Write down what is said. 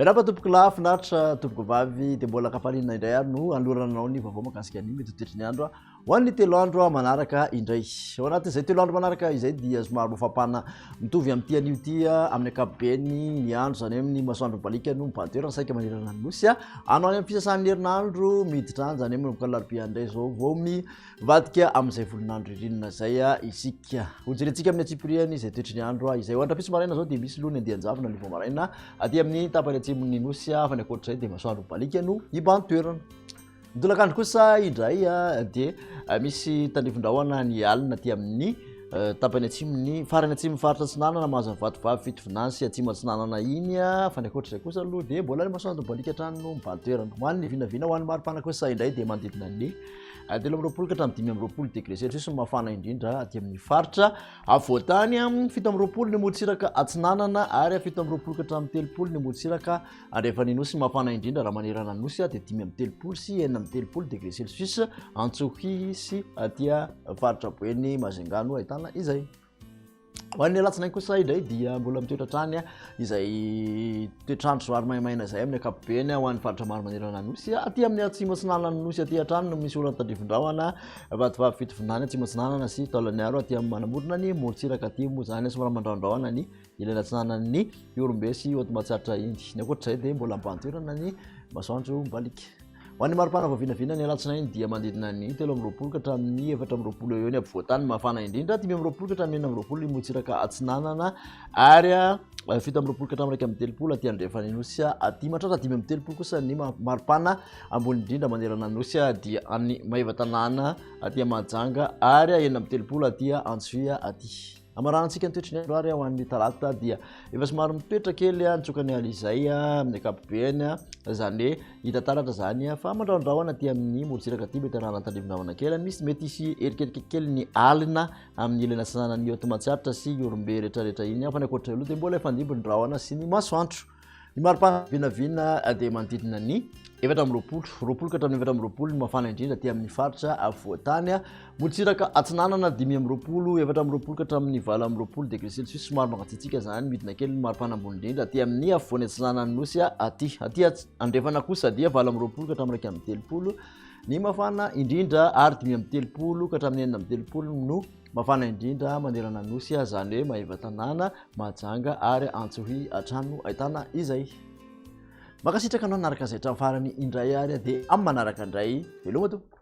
Miarahaba tompoko lahy, finaritra tompoko vavy, dia mbola ankafaliana indray ary no anolorana anao ny vaovao mahakasika ny mety ho toetry ny andro ho an'ny telo andro manaraka indray. Ao anatin'izay telo andro manaraka izay dia somary mafampana mitovy amin'ity anio ity amin'ny ankapobeny ny andro, izany hoe amin'ny masoandro mibaliaka no mibahan-toerana saika manerana ny nosy. Any ho any amin'ny fisasan'ny herinandro miditra any, izany hoe manomboka alarobia indray izao vao mivadika amin'izay volon'andro ririnina izay isika. Hojerentsika amin'ny antsipiriany izay toetry ny andro izay. Ho andrapiso maraina izao dia misy loha ny andian-javona ny vao maraina aty amin'ny tapany atsimon'ny nosy, fa ny ankoatr'izay dia masoandro mibaliaka no hibahan-toerana. Ny tolakandro kosa indray dia misy tandrifin-drahona ny alina aty amin'ny tapany atsimon'ny farany atsimon'ny faritra atsinanana mahazo ny Vatovavy, Fitovinany sy Atsimo Atsinanana iny, fa ny ankoatr'izay kosa aloha dia mbola ny masoandro mibaliaka hatrany no mibahan-toerana. Ho an'ny vinavina ho an'ny maripana kosa indray dia manodidina ny 23 ka hatramin'ny 25 degré celsius no mafana indrindra aty amin'ny faritra afovoantany, 27 ny morontsiraka atsinanana ary 27 ka hatramin'ny 30 ny morontsiraka andrefan'ny nosy. Mafana indrindra raha manerana ny nosy dia 35 sy 36 degré celsius Antsohihy sy aty faritra Boeny, Majunga no ahitana izay. Ho an'ny alatsinainy kosa indray dia mbola mitoetra hatrany izay toetr'andro somary maimaina izay amin'ny ankapobeny ho an'ny faritra maro manerana ny nosy. Aty amin'ny atsimo atsinanan'ny nosy aty hatrany no misy orana tandrifin-drahona, Vatovavy, Fitovinany, Atsimo Atsinanana sy Taolagnaro. Aty amin'ny manamorona ny morontsiraka aty moa izany somary mandrahondrahona ny ilany atsinanan'ny Ihorombe sy Haute Matsiatra iny. Ny ankoatr'izay dia mbola ambahan-toerana ny masoandro mibaliaka. Ho an'ny maripana vao vinavina ny alatsinainy dia manodidina ny 23 ka hatramin'ny 24 eo eo ny ampovoantany mafana indrindra, 25 ka hatramin'ny 26 ny morontsiraka atsinanana ary 27 ka hatramin'ny 31 aty andrefan'ny nosy aty. Mahatratra 35 kosa ny maripana ambony indrindra manerana ny nosy dia any Maevatanàna aty Mahajanga ary 36 aty Antsohihy aty. Hamaranantsika ny toetry ny andro ary ho an'ny talata dia efa somary mitoetra kely nitsoka ny ala izay amin'ny ankapobeny, izany hoe hita taratra izany fa mandrahondrahona aty amin'ny morontsiraka aty, mety arahana tandrivindrahona kely, misy mety hisy erikerika kely ny alina amin'ny ilany atsinanan'ny Haute Matsiatra sy Ihorombe rehetrarehetra iny, fa ny ankoatra aloha dia mbola hifandimby ny rahona sy ny masoandro. Ny maripana vinavina dia manodidina ny 24, 20 ka hatramin'ny 24 ny mafana indrindra aty amin'ny faritra afovoantany. Morontsiraka atsinanana 25, 24 ka hatramin'ny 28 degré celsius, somary mangatsiatsiaka izany, midina kely ny maripana ambony indrindra aty amin'ny afovoany atsinanan'ny nosy aty. Aty andrefana kosa dia 28 ka hatramin'ny 31 ny mafana indrindra ary 35 ka hatramin'ny 36 no Mafana indrindra manerana ny Nosy, izany hoe Maevatanàna, Mahajanga ary Antsohihy hatrany no ahitana izay. Mankasitraka anao nanaraka izay hatramin'ny farany indray ary dia amin'ny manaraka indray. Veloma tompoko.